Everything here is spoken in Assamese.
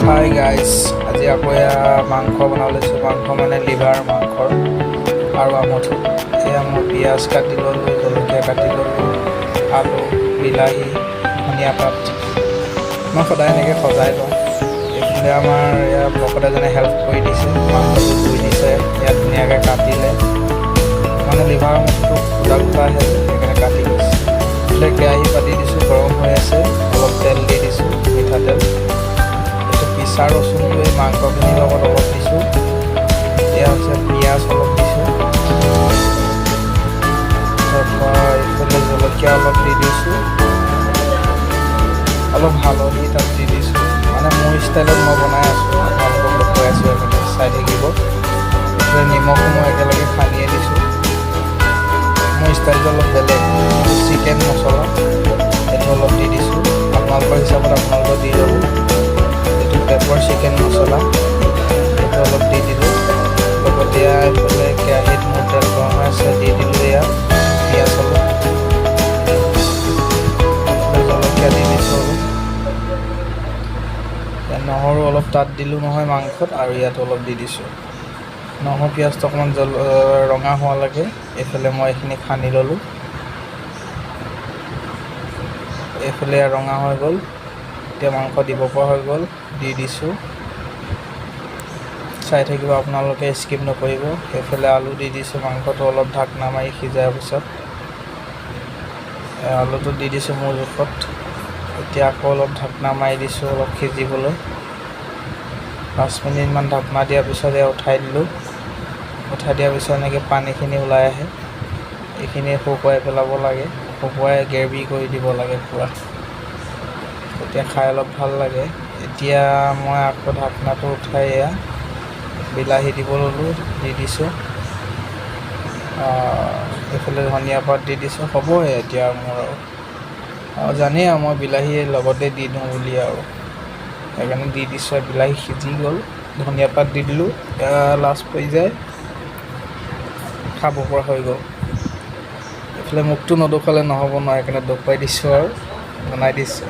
হাই গাইজ, আজি আকৌ এয়া মাংস বনাব লৈছোঁ। মাংস মানে লিভাৰ মাংসৰ আৰু আমঠু। এয়া মই পিঁয়াজ কাটি ল'লোঁ, জলকীয়া কাটি ল'লোঁ, আলু, বিলাহী, ধনিয়া পাত। মই সদায় এনেকৈ সজাই লওঁ। এইফালে আমাৰ এয়া ভকত এজনে হেল্প কৰি দিছে। মাংসটো ধুই দিছে, ইয়াত ধুনীয়াকৈ কাটিলে। মানে লিভাৰৰ মাংসটো গোটা গোটা আহে যে, সেইকাৰণে কাটি দিছে। এইফালে কেৰাহী পাতি দিছোঁ, গৰম হৈ আছে। অলপ তেল দি দিছোঁ, মিঠাতেল। এইটো পিছা ৰচুনটো এই মাংসখিনিৰ লগত অলপ দিছোঁ। এয়া হৈছে পিঁয়াজ অলপ দিছোঁ। তাৰপৰা এইফালে জলকীয়া অলপ দি দিছোঁ, অলপ হালধি তাত দি দিছোঁ। মানে মোৰ ষ্টাইলত মই বনাই আছোঁ, আপোনালোকক দেখুৱাই আছোঁ, সেইকাৰণে চাই থাকিব। এইফালে নিমখো মই একেলগে সানিয়ে দিছোঁ। মোৰ ষ্টাইলটো অলপ বেলেগ। চিকেন মছলা সেইটো অলপ দি দিছোঁ। আপোনালোকৰ হিচাপত আপোনালোকে দি ল'ব। এইটো পেপাৰ চিকেন মছলা, সেইটো অলপ দি দিলোঁ। লগতে এইফালে কেৰাহীত মোৰ তেল গৰম হৈ আছে, দি দিলোঁ এয়া পিঁয়াজ অলপ। এইফালে জলকীয়া দি দিছোঁ অলপ। নহৰু অলপ তাত দিলোঁ নহয় মাংসত, আৰু ইয়াত অলপ দি দিছোঁ। নহৰু পিঁয়াজটো অকণমান ৰঙা হোৱালৈকে এইফালে মই এইখিনি সানি ল'লোঁ। এইফালে ৰঙা হৈ গ'ল। এতিয়া মাংস দিব পৰা হৈ গ'ল, দি দিছোঁ। চাই থাকিব আপোনালোকে, স্কিপ নকৰিব। এইফালে আলু দি দিছোঁ। মাংসটো অলপ ঢাকনা মাৰি সিজাৰ পিছত আলুটো দি দিছোঁ মোৰ জোখত। এতিয়া আকৌ অলপ ঢাকনা মাৰি দিছোঁ অলপ সিজিবলৈ। 5 মিনিটমান ঢাকনা দিয়াৰ পিছত এয়া উঠাই দিলোঁ। উঠাই দিয়াৰ পিছত এনেকৈ পানীখিনি ওলাই আহে। এইখিনি শুকুৱাই পেলাব লাগে। শুকুৱাই গ্ৰেভি কৰি দিব লাগে পূৰা, তেতিয়া খাই অলপ ভাল লাগে। এতিয়া মই আকৌ ঢাকনাটো উঠাই এয়া বিলাহী দিব ল'লোঁ, দি দিছোঁ। এইফালে ধনিয়া পাত দি দিছোঁ। হ'বই এতিয়া মোৰ আৰু জানেই আৰু মই বিলাহী লগতে দি দিওঁ বুলি আৰু সেইকাৰণে দি দিছোঁ। বিলাহী সিজি গ'ল, ধনিয়া পাত দি দিলোঁ। লাষ্ট পৰ্যায় খাব পৰা হৈ গ'ল। এইফালে মুখটো নদুখালে নহ'ব নহয়, সেইকাৰণে দেখুৱাই দিছোঁ আৰু বনাই দিছোঁ।